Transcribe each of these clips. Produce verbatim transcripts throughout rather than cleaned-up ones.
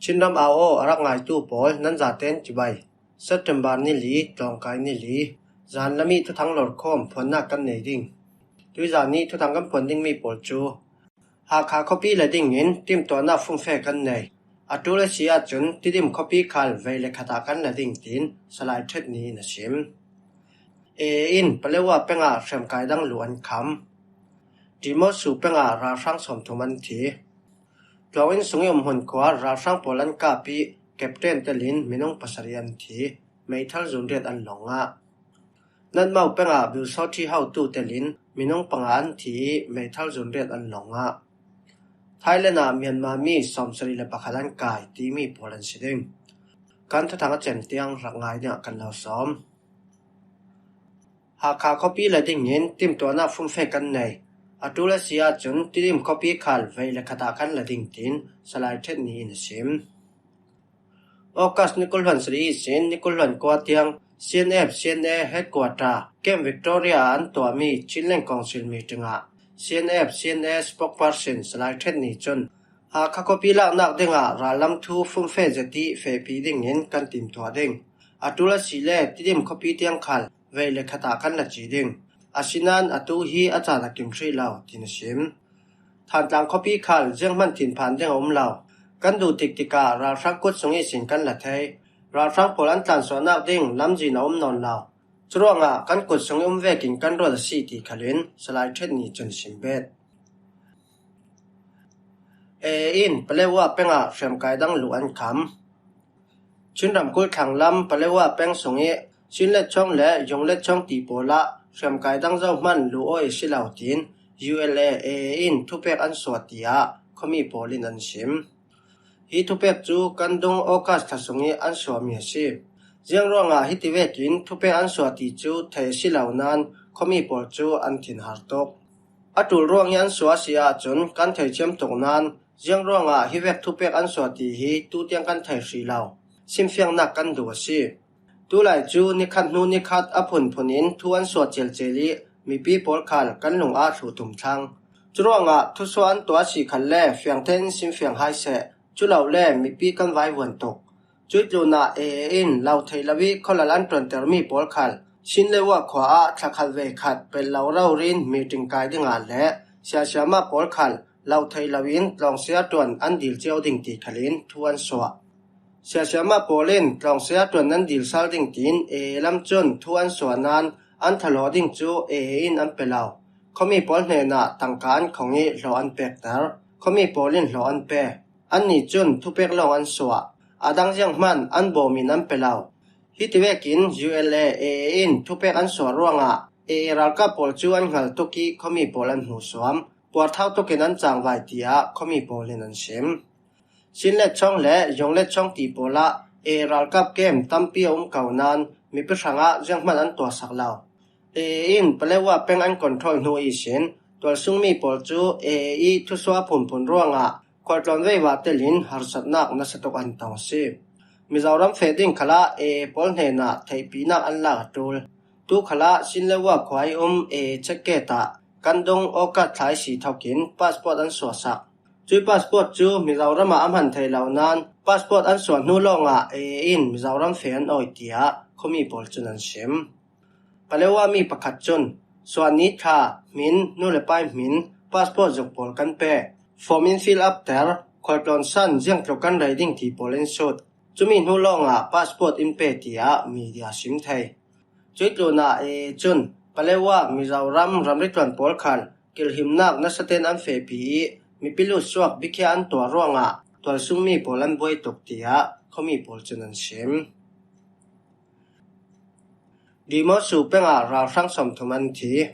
Chinram au aw a rak ngaitu pawl nan zaten cibai. September ni li, tlawngkai ni li, zan lami thuthang lorkhawm phuannak kan nei ding. Tuizan ni thuthang kan phuan dingmi pawl cu Hakha khuapi la dingin timtuahnak fumfe kan nei. A tul a si ahcun Tidim khuapi khal vei le khat ah kan la ding, tiin Salai Ṭhet Ni in a sim. A in Palewa peng ah hriamkai dang lu an kham. Dimosu peng ah ralhrang sawmthum an thi. Tlawng inn sung i umhmun khua ralhrang pawl an kap i, captain telin minung pasarih an thi, meithal zunriat an lawng ngah. Natmau peng ah Bilsawṭhi hotu telin minung panga an thi i, meithal zunriat an lawng ngah. Thailand ah Myanmar mi sawmsarih le pakhat an kai timi pawl an si ding. Kan thuthang a cem tiang rak ngai dingah kan lo sawm. Hakha khuapi la dingin timtuahnak fumfe kan nei. A tul a si ahcun Tidim khuapi khal vei le khat ah kan la ding, tiin Salai Ṭhet Ni in a sim. August ni kul hluan sarih ihsin ni kul hluan kua tiang C N F C N A headquarter Camp Victoria ah an tuahmi Chinland Council meeting ah C N F C N A spokesperson Salai Ṭhet Ni cun Hakha khuapi laknak dingah rallam thu fumfe zet i fehpi dingin kan timtuah ding. A tul a si le Tidim khuapi tiang khal vei le khat ah kan la ci ding. Asinain atu hi a caan a kim hrih lo, tiin a sim. Thantlang khuapi khal zianghman thinphan ding a um lo. Kan duh tik tikah ralhrang kut sung ihsin kan la thei. Ralhrang pawl an tlansuahnak ding lamzin a um nawn lo. Curuangah kan kut sung i um vekin kan ruat a si, ti khalin Salai Ṭhet Ni cun sim bet. A in Palewa peng ah hriamkai dang lu an kham. Chin ramkulh thlanglam Palewa peng sung i Chin Letchawng le Yung Letchawng ti pawl ah hriamkai dang zohman lu awi a si lo, tiin U L A A A in thupek an suah, tiah khuami pawl in an sim. Hi thupek cu kan dung August thla sung i an suahmi a si. Ziang ruangah hiti vekin thupek an suah ti cu theih a si lo nain khuami pawl cu an thinhar tuk. A ṭul ruang i an suah a si ahcun kan theithiam tuk nain ziang ruangah hi vek thupek an suah ti hi tutiang kan thei hrih lo. Simfiangnak kan duh a si. Tulai cu nikhat hnu nikhat a phunphun in thu an suah celcel i mipi pawl khal kan lung aa thluh tum thlang. Curuangah thusuah an tuah a si khalle fiangtein simfiang hai seh, culole mipi kan vaivuan tuk. Cuih tlunah A A in lo thei lo i khualal an ṭuantermi pawl khal Chin le Wah khua ah thlakhat vei khat pelh lo rori in meeting kai dingah le siasiama pawl khal lo thei loin tlawngsia ṭuan an dil cio ding ti khalin thu an suah. Siasiama pawl in tlawngsia ṭuan nan dil sal ding tiin A A lam cun thu an suah nain an thalawh ding cu A A in an pe lo. Khuami pawl hnenah tangka an khong i hlawh an pekter. Khuami pawl in hlawh an pe. Annih cun thupek lawng an suah. A dang zianghman an bawm in an pe lo. Hiti vekin U L A A A in thupek an suah ruangah A A ralkap pawl cu an hngal tuk i khuami pawl an hmuhsuam. Puarthau tukin an cangvai, tiah khuami pawl in an sim. Chin Letchawng le Yung Letchawng ti pawl ah A A ralkap kem tampi a um ko nain mipi hrangah zianghman an tuahsak lo. A A in Palewa peng an control hnu ihsin tualsungmi pawl cu A A i thusuah a phunphun ruangah khualtlawn veivah telin harsatnak nasa tuk an tong a si. Mizoram feh ding khalah A A pawl hnenah theihpinak an lak a ṭul. Tu khalah Chin le Wah khua i um A A checkgate ah kan dung August thla i si thokin passport an suahsak. Cui passport cu Mizoram ah a hman thei lo nain passport an suah hnu lawngah A A in Mizoram feh an awi, tiah khuami pawl cun an sim. Palewa mi pakhat cun, suahni thla, hmin, nu le pai hmin, passport zuk pawl kan pe. Form in fill up ter, khualtlawn san ziangtluk kan rei ding ti pawl in sut. Cumi hnu lawngah passport in pe, tiah media sim thei. Cuih tlunah A A cun Palewa, Mizoram ramri ṭuan pawl khal kilhimnak nasaten an fehpi i mipi lut suak biakhia an tuah ruangah tualsungmi pawl an buai tuk, tiah khuami pawl cun an sim. Dimosu peng ah ralhrang sawmthum an thi.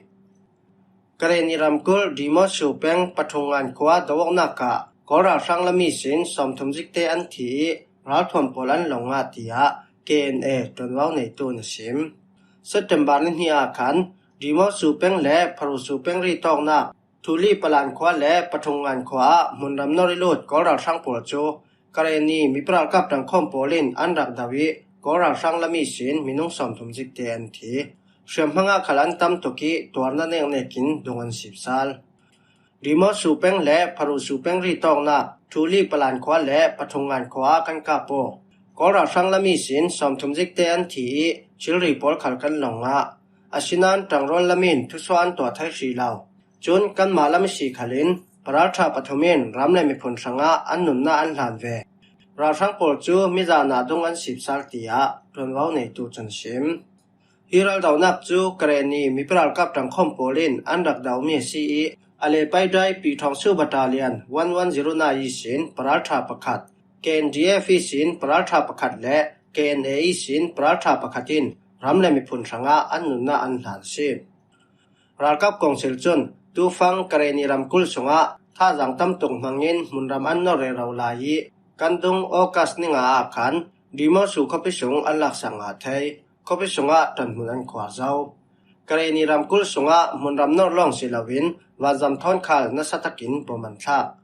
Karenni ramkulh Dimosu peng Pathungngan khua do-awknak ah Kawl ralhrang lam ihsin sawmthum zikte an thi i ralthuam pawl an lawng ngah, tiah K N A ṭuanvo neitu in a sim. September ni hnih ah khan Dimosu peng le Pharusu peng ri tawknak Thuli Palan khua le Pathungngan khua ah hmunram nor i lut Kawl ralhrang pawl cu Karenni mipi ralkap ṭangkhawm pawl in an rak do i Kawl ralhrang lam ihsin minung sawmthum zikte an thi. Hriamhma ah khal an tam tuk i tuarna neknek in dung an sipsal. Dimosu peng le Pharusu peng ri tawknak Thuli Palan khua le Pathungan khua ah kan kap aw. Kawl ralhrang lam ihsin sawmthum zikte an thi ih thilri pawl khal kan lawng ngah. Asinain ṭangrual lam in thusuah an tuah thei hrih lo. Cun kanmah lam ihsi khalin paralṭha pathum in ram le miphun hrangah an nunnak an hlan ve. Ralhrang pawl cu mizan ah dung an sipsal, tiah ṭuanvo neitu cun a sim. Hi raldonak cu Karenni mipi ralkap ṭangkhawm pawl in an rak domi a si ih, a le paidai Pi Thawng Su Battalion one one zero nine ihsin paralṭha pakhat, K N D F ihsin paralṭha pakhat le K N A ihsin paralṭha pakhat in ram le miphun hrangah an nunnak an hlan a si. Ralkap kawngsil cun tufang Karenni ramkulh sungah thazaang tam tuk hmangin hmunram an nor rero lai ih, kan dung August ni nga ah khan Dimosu khuapi sung an laksak ngah thei. Khuapi sungah ṭanhmun an khuar zo. Karenni ramkulh sungah hmunram nor lawng si loin vanzam thawn khal nasa takin bom an thlak.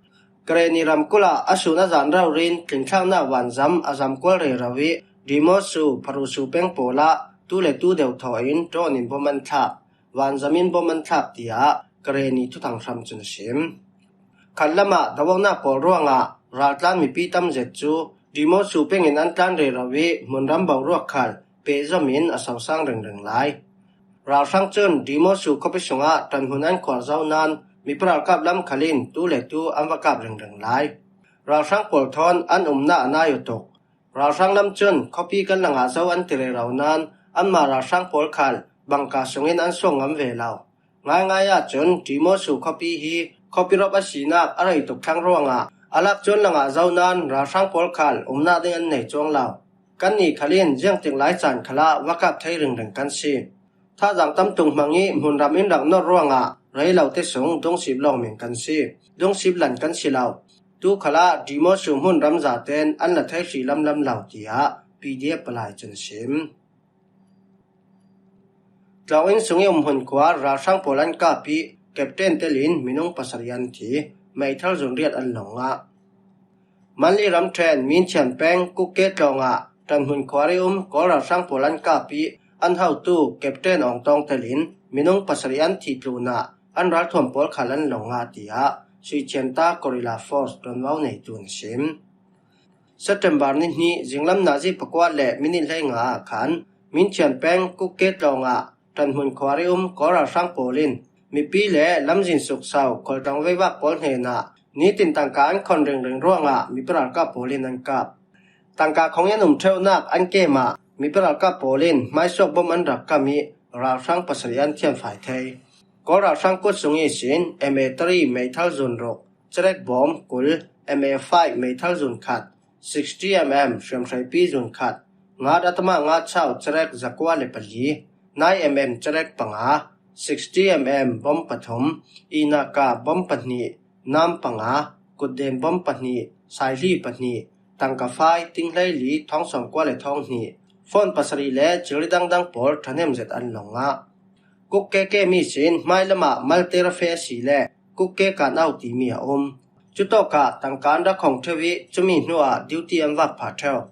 Karenni ramkulh ah a sun a zan rori in tlinthlaknak vanzam a zamkual rero ih Dimosu, Pharusu peng pawl ah tu le tu deuhthaw in drone in bom an thlak. Vanzam in bom an thlak, tiah Karenni thuthang hram cun a sim. Khatlam ah doawknak pawl ruangah raltlan mipi tam zet cu Dimosu peng in an tlan rero ih hmunram boruak khal pehzom in a sosang ringring lai. Ralhrang cun Dimosu khuapi sungah ṭanhmun an khuar zo nain mipi ralkap lam khal in tu le tu an va kap ringring lai. Ralhrang pawl thawn an umnak a nai aw tuk. Ralhrang lam cun khuapi kan la ngah zo an ti rero nain anmah ralhrang pawl khal bangka sungin an suak ngam ve lo. Ngaingai ahcun Dimosu khuapi hi khuapi rawp a sinak a rei tuk thlang ruangah a lak cun la ngah zo nain ralhrang pawl khal umnak ding an nei cuang lo. Kannih khal in ziangtik lai caan khalah va kap thei ringring kan si. Thazaang tam tuk hmang ih hmunram in rak nor ruangah rei lote sung dungsip lawngmen kan si. Dungsip lan kan si lo. Tu khalah Dimosu hmunram zaten an la thei hrih lamlam lo, tiah P D F palai cun a sim. Tlawng inn sung ih umhmun khua ralhrang pawl an kap ih captain telin minung pasarih an thi. Meithal zunriat an lawng ngah. Manli ramṭhen Minchian peng Kukke tlawng ah ṭanhmun khuari um Kawl ralhrang pawl an kap ih an hotu captain Awng Tawng telin minung pasarih an thih tlunah an ralthuam pawl khal an lawng ngah, tiah Suichian ta Guerrilla Force ṭuanvo neitu in a sim. September ni hnih zinglam nazi pakua le minit hleinga ah khan Minchian peng Kukke tlawng ah ṭanhmun khuari um Kawl ralhrang pawl in mipi le lamzin sukso khualtlawng veivak pawl hnenah nitin tangka an khon ringring ruangah mipi ralkap pawl in an kap. Tangka khong in an um ṭheunak an kem ah mipi ralkap pawl in hmaisuak bom an rak kam ih ralhrang pasarih an thianfai thei. Kawl ralhrang kut sung ihsin M A three meithal zun ruk, cerek bawm kul, M A five meithal zun khat, sixty M M hriamhreipi zun khat, ngat atama ngat chau cerek zakua le pali, nine M M cerek panga, sixty M M bawm pathum, inaka bawm pahnih, nam panga, kutden bawm pahnih, saihli pahnih, tangka fai, tinghlei li, thawng sawmkua le thawng hnih, phone pasarih le thilri dangdang pawl ṭhahnem zet an lawng ngah. Kukke kem ihsin hmailam ah Malte rafe a si le Kukke kan au timi a um. Cutawkah tangka an rak khong ṭheu ih cumi hnuah duty an vak phah ṭheu.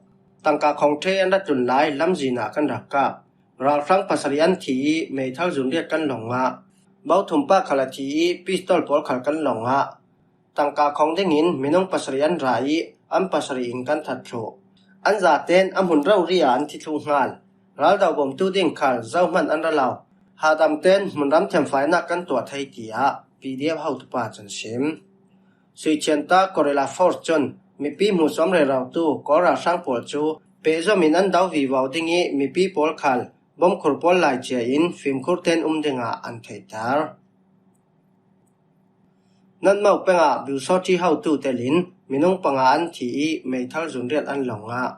Tangka khong ṭhei an rak tlun lai lamzin ah kan rak kap. Ralhrang pasarih an thi ih meithal zunriat kan lawng ngah. Bothum pa khal a thi ih pistol pawl khal kan lawng ngah. Tangka khong dingin minung pasarih an ra ih an pasarih in kan that thluh. An zaten a hmun rori ah an thi thluh hngal. Raldo bawmtu ding khal zohman an ra lo. Hahdamten hmunram thianfainak kan tuah thei, tiah P D F hotupa cun a sim. Suichian ta Guerrilla Force cun mipi hmuhsuam rerotu Kawl ralhrang pawl cu pehzom in an do vivo ding ih mipi pawl khal bawmkhur pawl lai cia in fimkhur tein um dingah an theihter. Nanmo peng ah Biusawṭhi hotu telin minung panga an thi ih meithal zunriat an lawng ngah.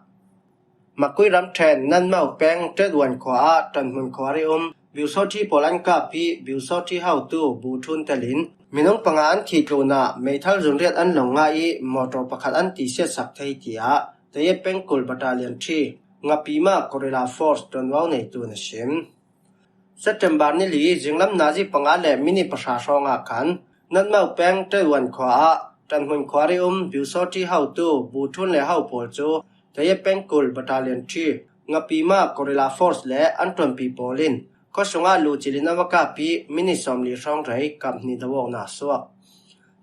Makui ramṭhen Nanmo peng Ṭetwan khua ah ṭanhmun khuari um Biusawṭhi pawl an kap ih Biusawṭhi hotu Bu Ṭhun telin minung panga an thi tlunah meithal zunriat an lawng ngah ih mawṭaw pakhat an tisiatsak thei, tiah Tayep pengkul Battalion three, Ngapima Guerrilla Force ṭuanvo neitu in a sim. September ni li zinglam nazi panga le minit pahra hrawngah khan Nanmo peng Ṭetwan khua ah ṭanhmun khuari um Biusawṭhi hotu Bu Ṭhun le ho pawl cu Tayep pengkul Battalion three, Ngapima Guerrilla Force le an ṭuanpi pawl in khuasungah luhcil in a va kap ih minit sawmli hrawng rei kap hnih do awknak a suak.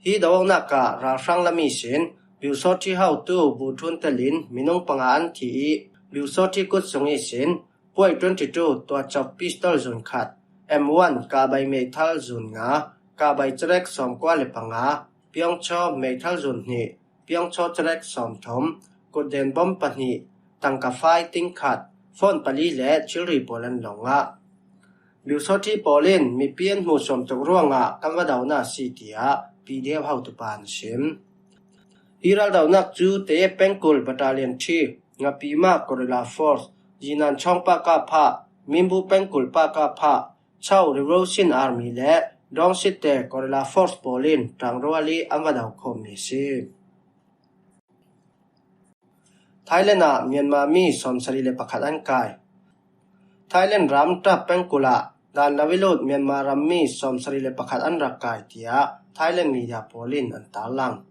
Hi dohnak ah ralhrang lam ihsin biusawṭhi hotu buthun telin minung panga an thi ih, biusawṭhi kut sung ihsin puai twenty-two tuacop pistol zun khat, M one kahbai meithal zun nga, kahbai cerek sawmkua le panga, piawngchaw meithal zun hnih, piawngchaw cerek sawmthum, kutden bom pahnih, tangka fai ting khat, phone pali le thilri pawl an lo ngah. Biusawṭhi pawl in mipi an hmuhsuam tuk ruangah kan va do na si, tiah P D F hotupa an sim. Hi raldohnak cu Teye Pengkul Battalion three, Ngapima Guerrilla Force, Yinan Chawng Paka Pha, Minbu Pengkul Paka Pha, Chau Revolution Army le Dawng Sitte Guerrilla Force pawl in ṭangrual ih an va do khawmmi a si. Thailand ah Myanmar mi sawmsarih le pakhat an kai. Thailand ram ṭap pengkul ah dan lo ih lut Myanmar ram mi sawmsarih le pakhat an rak kai, tiah Thailand media pawl in an tarlang.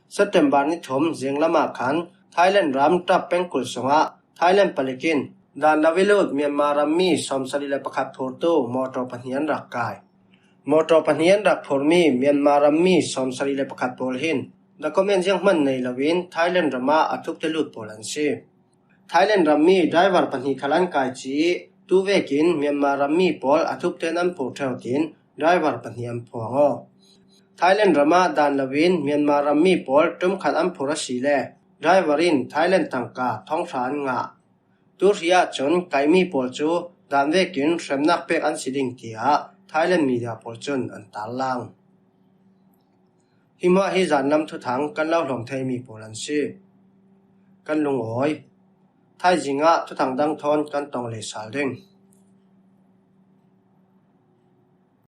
September ni thum zinglam ah khan Thailand ram ṭap pengkul sungah Thailand palik in dan lo ih lut Myanmar ram mi sawmsarih le pakhat phurtu mawtaw pahnih an rak kai. Mawtaw pahnih an rak phurmi Myanmar ram mi sawmsarih le pakhat pawl hin document zianghman nei loin Thailand ram ah a thupte lut pawl an si. Thailand ram mi driver pahnih khal an kai ci ih, tu vekin Myanmar ram mi pawl a thupte an phur ṭheu, tiin driver pahnih an phuang aw. Thailand ram ah dan loin Myanmar ram mi pawl ṭum khat an phur asile driver in Thailand tangka thawng hra an ngah. Tu hri ahcun kaimi pawl cu dan vekin hremnak pek an si ding, tiah Thailand media pawl cun an tarlang. Hi hma hi zanlam thuthang kan lo hlawm theimi pawl an si. Kan lungawi. Thaizing ah thuthang dang thawn kan tong leh sal ding.